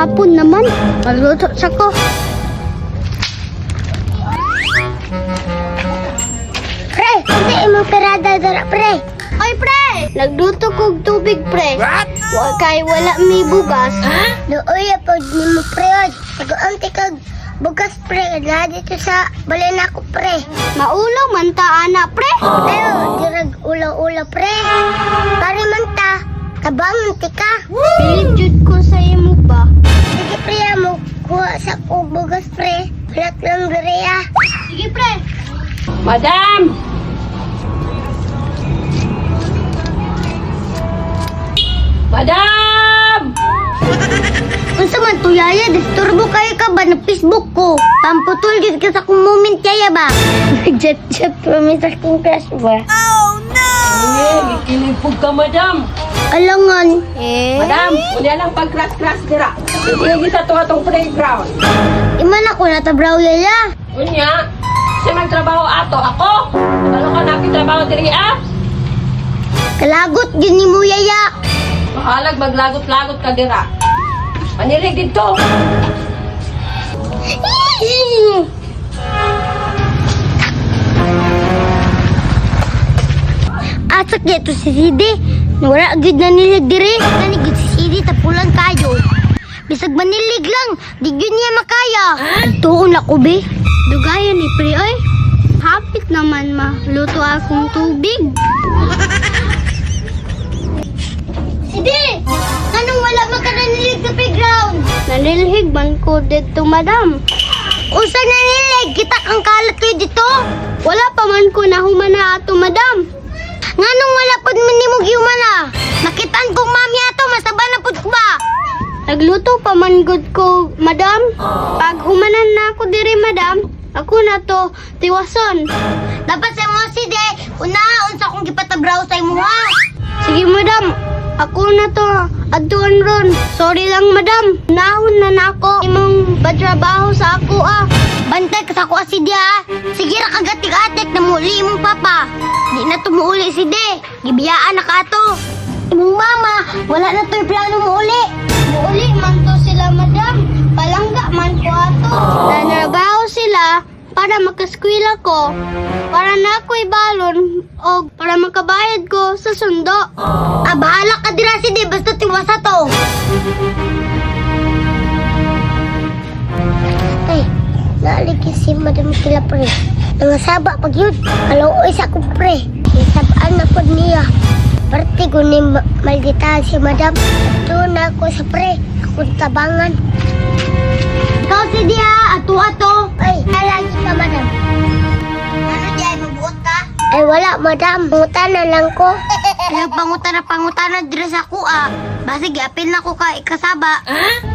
Hapon naman. Magluto sa ko. Pre, hindi imong pirada dara, pre. Oy, pre! Nagluto kog tubig, pre. What? Wa kay wala mi bugas. Luoy pod nimo, pre, oy. Tagoon ti kag bugas, pre, na dito sa balay nako, pre. Maulaw man ta ana, pre. Pero dirag ulaw-ulaw, pre. Pare man ta, tabangon ti ka. Pilit jud ko sa imo ba? Sige, pre, mo kuha sa ko bugas, pre. Hulak lang diri ah. Sige, pre. Madam! Madam! Unsa man to, yaya? Disturbo kayo ka ba na Facebook ko? Pamputol gid ka sa akong moment, yaya ba? Nag-chat-chat pa mi sa akong crush ba? Eh, gikilipog ka, madam. Alangan. Eh? Madam, unya lang pag-crash-crash dira. Sige sa to atong playground. Iman ako natabraw, yaya. Unya, siya magtrabaho ato, ako. Ano ka nakitrabaho diri ah? Kalagot gyud ni mo, yaya. Mahalag maglagot-lagot ka dira. Manilig dito. Asak di to si Sidi. Wala gyud na nilig diri. Nani gyud si Sidi tapulan kayo. Bisag manilig lang, di gyud niya makaya. Tuon ako be. Dugayan ni pre oy. Hapit naman maluto akong tubig. Sidi! Anong wala man ka nanilig sa playground? Nanilhig man ko dito, madam. Usa nanilig? Kita kang kalat kayo dito? Wala pa man ko nahumana ato, madam. Nganong wala pod man nimo gihumana? Nakitaan kong mami ato, masaba na pod ko ba? Nagluto pa man gud ko, madam. Pag humanan na ako diri, madam, ako na to tiwason. Dapat sa mo si de, una unsa akong gipatabraw sa imo ha. Sige, madam. Ako na to adtuon ron. Sorry lang, madam. Nahon na nako imong batrabaho sa ako ah. Bantay ka sa ako si de ah. Sige ra kagatik-atik na muli imong papa. Di na tumuuli si de. Gibiyaan na ka ato. Imong mama, wala na to'y plano muuli. Muuli man to sila, madam. Palangga man ko ato. Nanrabaho sila para makaskwela ko, para na ako'y balon, o para makabayad ko sa sundo. Ah, bahala ka dira si di, basta tiwasa to. Ay, naaligi si Madam Kila, pre. Nangasaba pag yun. Kalooy sa akong pre. Isabaan na po niya. Parte ko ni malditahan si Madam. Doon na ako sa pre. Akong tabangan. Ikaw si di ha, ato ato. Ay, nalagi ka, Madam. Ano di ay mabuot ka? Ay, wala, Madam. Pangutan na lang ko. Kaya pangutana pangutana dira sa ako ah. Basig apil na ko ka ikasaba.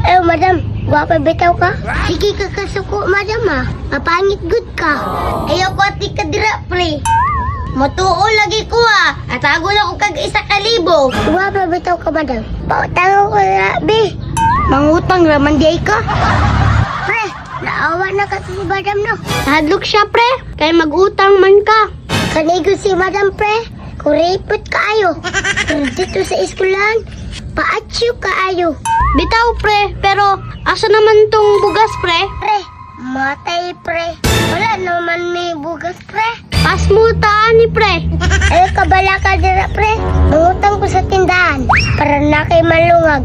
Ay, Madam. Gwapa bitaw ka? Sige ka kasuko, Madam, ah. Mapangit good ka. Ayaw ko ati ka dira, pre. Matuo lagi ko ah. At ako na ko kag 1,000. Gwapa bitaw ka, Madam. Pautang ko na, be. Mangutang raman di ay ka. Pre, naawa na kasi si Madam, no? Hadlok siya, pre. Kay magutang man ka. Kanigo si Madam Pre, kuripot kaayo. Pero dito sa eskwelahan, paatsyo kaayo. Bitaw, pre. Pero asa naman tong bugas, pre? Pre, matay pre. Wala naman may bugas pre. Pasmutaan ni pre. Ay, kabala ka dira pre. Mangutang ko sa tindahan para na kay malungag.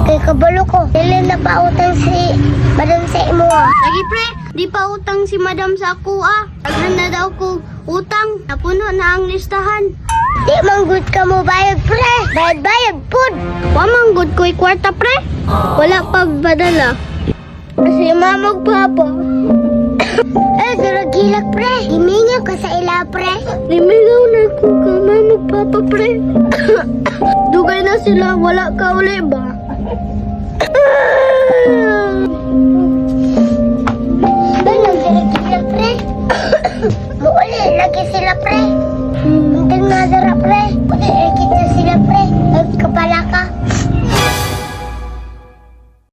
Kay kabalo ko, dili na pautang si Madam sa imuha. Lagi, pre. Di pa utang si madam sa ako ah. Daghan na daw ko utang. Napuno na ang listahan. Di man good ka mo bayad pre. Bayad-bayad pud. Wa man gud ko'y kwarta, pre. Wala pa badala. Si mama ug papa. Ay, gilak pre. Gimingaw ka sa ila pre. Limingaw na ko ka mama ug papa, pre. Dugay na sila, wala ka uli ba?